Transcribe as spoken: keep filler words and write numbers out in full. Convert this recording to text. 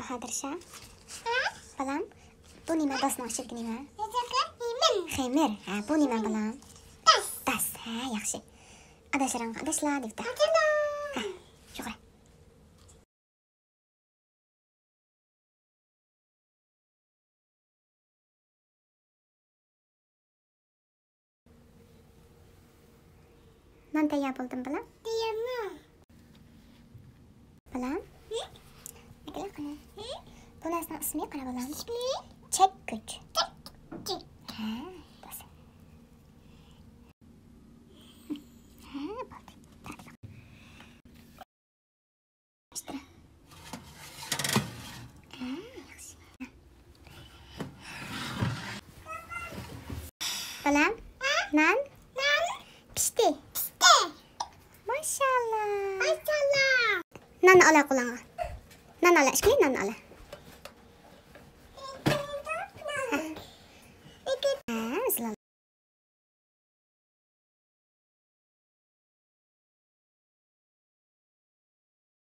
قادىرشا. ھە؟ بالام، بۇ نېمە؟ داسنىڭ ئىچىدىكى نېمە؟ خېمىر. خېمىر. ھە، بۇ نېمە، بالام؟ داس. داس. ھە، ياخشى. ئاداشلىرىڭغا ئاداشلا دەپتۇ. ھە، يۇقىرى. نان تەييار بولدىمۇ، بالام؟ تەييارمۇ؟ بالام؟ ھە؟ ئەكەل قېنى. ھە؟ بۇ نەرسىنىڭ ئىسمى قارا، بالام. ئىسمى؟ چەككۈچ. چەككۈچ. ھە، بولسۇن. ھە، بولدى. بالام، نان پىشتى. پىشتى. ماشاللا. ماشاللا. ناننى ئالا قولۇڭغا. نان ئالا، ئىككىلى نان ئالا.